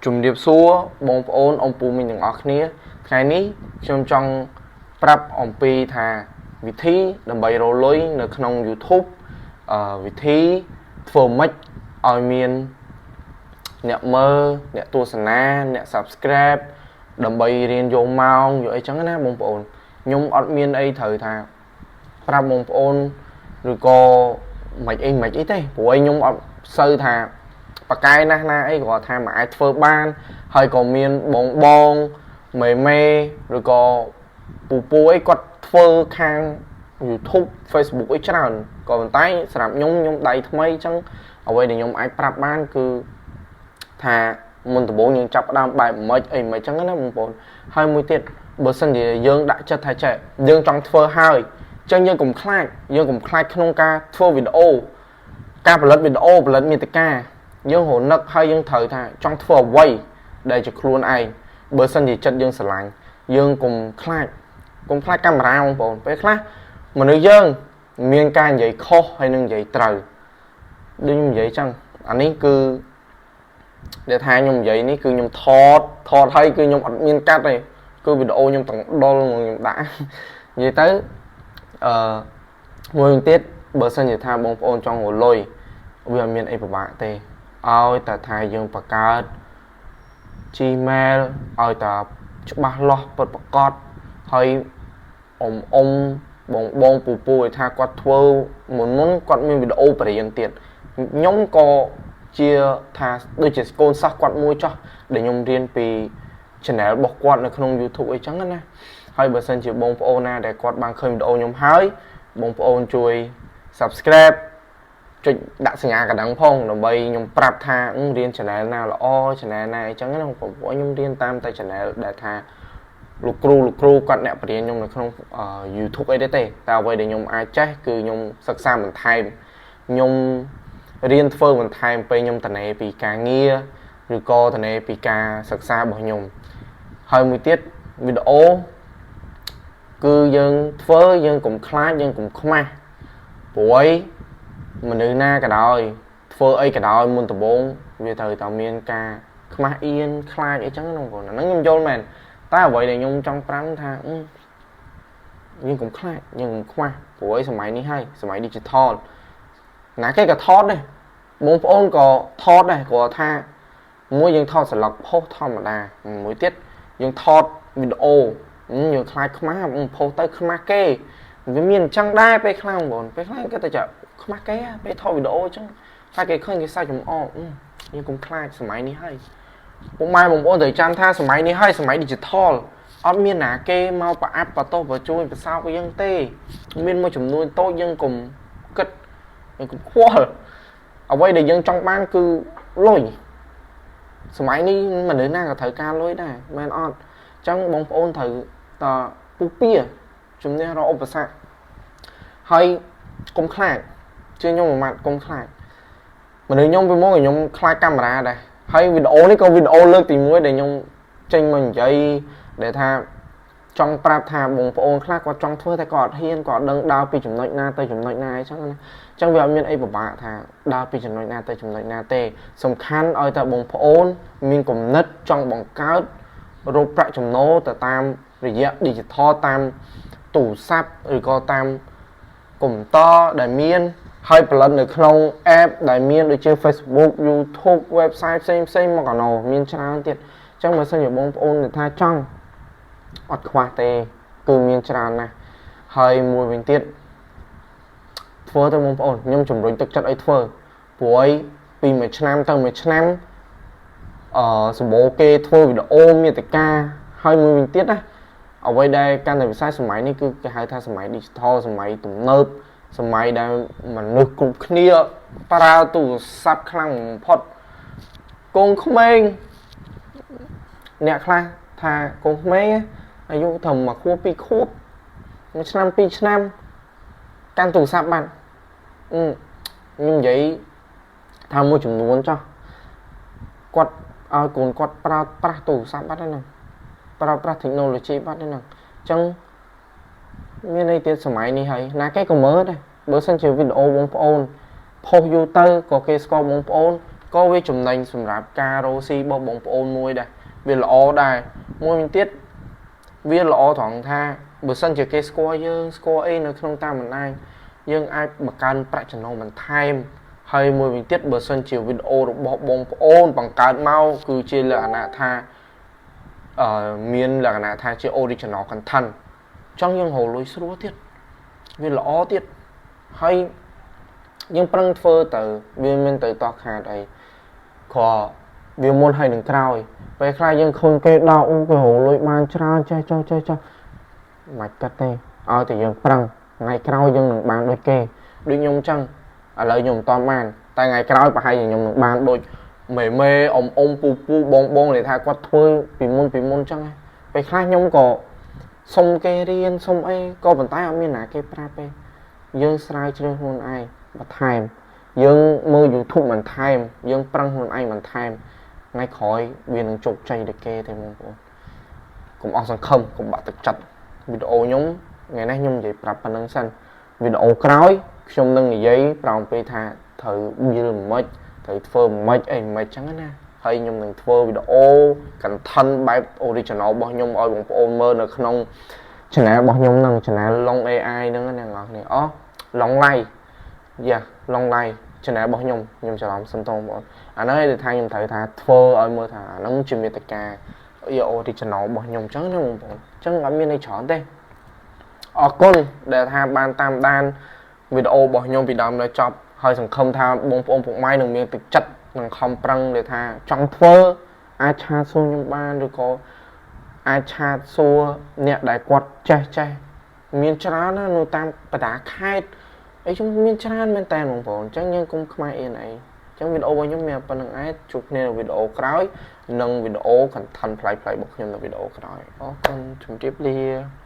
ជំរាបសួរបងប្អូនអ៊ំពូមីងទាំងអស់គ្នាថ្ងៃនេះខ្ញុំចង់ប្រាប់អំពីថាវិធីដើម្បីរកលុយនៅក្នុង YouTube វិធីធ្វើម៉េចឲ្យមានអ្នកមើលអ្នកទស្សនាអ្នក Subscribe ដើម្បីរៀនយកម៉ោងយកអីចឹងណាបងប្អូនខ្ញុំអត់មានអីត្រូវថាប្រាប់បងប្អូនឬក៏មិនអីមិនអីទេព្រោះឯងខ្ញុំអត់សូវថាបកែណាស់ណាអីគ្រាន់ថាមកអាចធ្វើបានហើយក៏មានបងបងមេមេឬក៏ពូពូអីគាត់ធ្វើខាង YouTube Facebook អីច្រើនក៏ប៉ុន្តែសម្រាប់ខ្ញុំខ្ញុំដៃថ្មីអញ្ចឹងអ្វីដែលខ្ញុំអាចប្រាប់បានគឺថាមុនដំបូងយើងចាប់ផ្ដើមបែបម៉េចអីម៉េចអញ្ចឹងណាបងប្អូនហើយមួយទៀតបើសិនជាយើងដាក់ចិត្តថាចេះយើងចង់ធ្វើហើយអញ្ចឹងយើងកុំខ្លាចយើងកុំខ្លាចក្នុងការធ្វើវីដេអូការផលិតវីដេអូផលិតមាតិកាយើងរនឹកហើយយើងត្រូវថាចង់ធ្វើអ្វីដែលជាខ្លួនឯងបើសិនជាចិត្តយើងស្រឡាញ់យើងកុំខ្លាចកុំខ្លាចកាមេរ៉ាបងប្អូនពេលខ្លះមនុស្សយើងមានការនិយាយខុសហើយនឹងនិយាយត្រូវដូចខ្ញុំនិយាយចឹងអានេះគឺដែលថាខ្ញុំនិយាយនេះគឺខ្ញុំថតថតហើយគឺខ្ញុំអត់មានកាត់ទេគឺវីដេអូខ្ញុំទាំងដុលហ្មងខ្ញុំដាក់និយាយទៅអឺមួយទៀតបើសិនជាថាបងប្អូនចង់រកលុយវាអត់មានអីពិបាកទេឲ្យតែថាយើងបង្កើត Gmail ឲ្យតែច្បាស់លាស់ពិតប្រាកដហើយអ៊ំអ៊ំបងបងពូពូឲ្យថាគាត់ធ្វើមុនមុនគាត់មានវីដេអូបរៀនទៀតខ្ញុំក៏ជាថាដូចជាកូនសិស្សគាត់មួយចោះដែលខ្ញុំរៀនពី channel របស់គាត់នៅក្នុង YouTube អីចឹងណាហើយបើសិនជាបងប្អូនណាដែលគាត់បានឃើញវីដេអូខ្ញុំហើយបងប្អូនជួយ Subscribe ចុចដាក់សញ្ញាកណ្ដឹងផងដើម្បីខ្ញុំប្រាប់ថារៀន channel ណាល្អ channel ណាអីចឹងណាបងប្អូនខ្ញុំរៀនតាមតែ channel ដែលថាលោកគ្រូលោកគ្រូគាត់អ្នកបរៀនខ្ញុំនៅក្នុង YouTube អីទេទេតែអ្វីដែលខ្ញុំអាចចេះគឺខ្ញុំសិក្សាបន្ថែមខ្ញុំរៀនធ្វើបន្ថែមពេលខ្ញុំតនេពីការងារឬក៏តនេពីការសិក្សារបស់ខ្ញុំហើយមួយទៀតវីដេអូគឺយើងធ្វើយើងកុំខ្លាចយើងកុំខ្មាស់ព្រោះអីមនុស្សណាក៏ដោយធ្វើអីក៏ដោយមុនដំបូងវាត្រូវតែមានការខ្មាស់អៀនខ្លាចអីចឹងណាបងប្អូនអាហ្នឹងខ្ញុំយល់មែនតែអ្វីដែលខ្ញុំចង់ប្រាប់ថាយើងកុំខ្លាចយើងកុំខ្មាស់ព្រោះអីសម័យនេះហើយសម័យ digital ណាគេក៏ថតដែរបងប្អូនក៏ថតដែរគ្រាន់ថាមួយយើងថតស្លឹកផុសធម្មតាមួយទៀតយើងថតវីដេអូយើងខ្លាចខ្មាស់ផុសទៅខ្មាស់គេវាមានអញ្ចឹងដែរពេលខ្លះបងប្អូនពេលខ្លះគេទៅចាខ្មាស់គេពេលថតវីដេអូអញ្ចឹងខ្លាចគេឃើញគេសើចចំអកយើងកុំខ្លាចសម័យនេះហើយពុកម៉ែបងប្អូនត្រូវចាំថាសម័យនេះហើយសម័យ digital អត់មានណាគេមកប្រអាប់បតោបជួយប្រសោកយើងទេមានមួយចំនួនតូចយើងកុំគិតយើងកុំខ្វល់អ្វីដែលយើងចង់បានគឺលុយសម័យនេះមនុស្សណាក៏ត្រូវការលុយដែរមែនអត់អញ្ចឹងបងប្អូនត្រូវតពុះពៀជំនះរកឧបសគ្គហើយកុំខ្លាចជឿខ្ញុំមួយម៉ាត់កុំខ្លាចមនុស្សខ្ញុំពីមុនក៏ខ្ញុំខ្លាចកាមេរ៉ាដែរហើយវីដេអូនេះក៏វីដេអូលើកទី1ដែលខ្ញុំចេញមកនិយាយដែលថាចង់ប្រាប់ថាបងប្អូនខ្លះគាត់ចង់ធ្វើតែគាត់អត់ហ៊ានគាត់ដឹងដើរពីចំណុចណាទៅចំណុចណាអញ្ចឹងណាអញ្ចឹងវាអត់មានអីពិបាកថាដើរពីចំណុចណាទៅចំណុចណាទេសំខាន់ឲ្យតែបងប្អូនមានគំនិតចង់បង្កើតរកប្រាក់ចំណូលទៅតាមរយៈ digital តាមទូរស័ព្ទឬក៏តាមកុំព្យូទ័រដែលមានហើយផលិតនៅក្នុង app ដែលមានដូចជា Facebook YouTube website ផ្សេងផ្សេងមកកណោមានច្រើនទៀតអញ្ចឹងបើសិនជាបងប្អូនថាចង់អត់ខ្វះទេគឺមានច្រើនណាស់ហើយមួយវិញទៀតធ្វើទៅបងប្អូនខ្ញុំជំរុញទឹកចិត្តឲ្យធ្វើព្រោះអីពីមួយឆ្នាំទៅមួយឆ្នាំអឺសម្បូរគេធ្វើវីដេអូមាតិកាហើយមួយវិញទៀតណាអ្វីដែលកាន់តែវិស័យសម័យនេះគឺគេហៅថាសម័យ digital សម័យទំនើបសម័យដែលមនុស្សគ្រប់គ្នាប្រើទូរស័ព្ទខ្លាំងបំផុតកូនក្មេងអ្នកខ្លះថាកូនក្មេងអាយុត្រឹមមួយខួបពីរខួបមួយឆ្នាំពីរឆ្នាំកាន់ទូរស័ព្ទបានខ្ញុំនិយាយថាមួយចំនួនចុះគាត់ឲ្យកូនគាត់ប្រើប្រាស់ទូរស័ព្ទបាត់ហើយហ្នឹងប្រើប្រាស់ technology បាត់ហើយហ្នឹងអញ្ចឹងមានន័យទៀតសម័យនេះហើយណាគេក៏មើលដែរបើសិនជាវីដេអូបងប្អូនផុសយូរទៅក៏គេស្គាល់បងប្អូន ក៏វាចំណេញសម្រាប់ការរកស៊ីរបស់បងប្អូនមួយដែរវាល្អដែរមួយវិញទៀតវាល្អត្រង់ថាបើសិនជាគេស្គាល់យើងស្គាល់អីនៅក្នុងតាមបណ្ដាញយើងអាចបង្កើនប្រាក់ចំណូលបន្ថែមហើយមួយវិញទៀតបើសិនជាវីដេអូរបស់បងប្អូនបង្កើតមកគឺជាលក្ខណៈថាអឺមានលក្ខណៈថាជា original content ចង់យើងរកលុយស្រួលទៀតវាល្អទៀតហើយយើងប្រឹងធ្វើទៅវាមិនទៅតោះខាតអីគ្រាន់វាមុនហើយនឹងក្រោយពេលខ្លះយើងឃើញគេដោអូគេរកលុយបានច្រើនចេះចុះចេះចុះមិនគិតទេឲ្យតែយើងប្រឹងថ្ងៃក្រោយយើងនឹងបានដូចគេដូចខ្ញុំចឹងឥឡូវខ្ញុំមិនតាន់បានតែថ្ងៃក្រោយប្រហែលជាខ្ញុំនឹងបានដូចមេមេអ៊ំអ៊ំពូពូបងបងដែលថាគាត់ធ្វើពីមុនពីមុនចឹងពេលខ្លះខ្ញុំក៏សុំគេរៀនសុំអីក៏ប៉ុន្តែអត់មានណាគេប្រាប់ទេយើងស្រាវជ្រាវខ្លួនឯងបន្ថែមយើងមើល YouTube បន្ថែមយើងប្រឹងខ្លួនឯងបន្ថែមថ្ងៃក្រោយវានឹងជោគជ័យដូចគេទេបងប្អូនកុំអស់សង្ឃឹមកុំបាក់ទឹកចិត្តវីដេអូខ្ញុំថ្ងៃនេះខ្ញុំនិយាយប្រាប់ប៉ុណ្្នឹងសិនវីដេអូក្រោយខ្ញុំនឹងនិយាយប្រោមពេលថាត្រូវបៀលមិនត្រូវធ្វើមិនអីមិនចឹងណាហើយខ្ញុំនឹងធ្វើវីដេអូ content បែប original របស់ខ្ញុំឲ្យបងប្អូនមើលនៅក្នុង channel របស់ខ្ញុំហ្នឹង channel Long AI ហ្នឹងណាអ្នកនរគ្នាអូ Long Life យ៉ា Long Life channel របស់ខ្ញុំខ្ញុំច្រឡំសុំទោសបងប្អូនអាហ្នឹងឯងដែលថាខ្ញុំត្រូវថាធ្វើឲ្យមើលថាអាហ្នឹងជាមេតិកា original របស់ខ្ញុំអញ្ចឹងណាបងប្អូនអញ្ចឹងអត់មានអីច្រើនទេអរគុណដែលថាបានតាមដានវីដេអូរបស់ខ្ញុំពីដើមដល់ចប់ហើយសង្ឃឹមថាបងប្អូនពុកម៉ែនឹងមានទឹកចិត្តនឹងខំប្រឹងដែលថាចង់ធ្វើអាច chat សួរខ្ញុំបានឬក៏អាច chat សួរអ្នកដែលគាត់ចេះចេះមានច្រើនណាស់នៅតាមបណ្ដាខេត្តអីខ្ញុំមានច្រើនមែនតើបងប្អូនអញ្ចឹងយើងកុំខ្មាស់អៀនអីអញ្ចឹងវីដេអូរបស់ខ្ញុំមានប៉ុណ្្នឹងឯងជួបគ្នានៅវីដេអូក្រោយនិងវីដេអូ content ប្លែកៗរបស់ខ្ញុំនៅវីដេអូក្រោយអរគុណជម្រាបលា។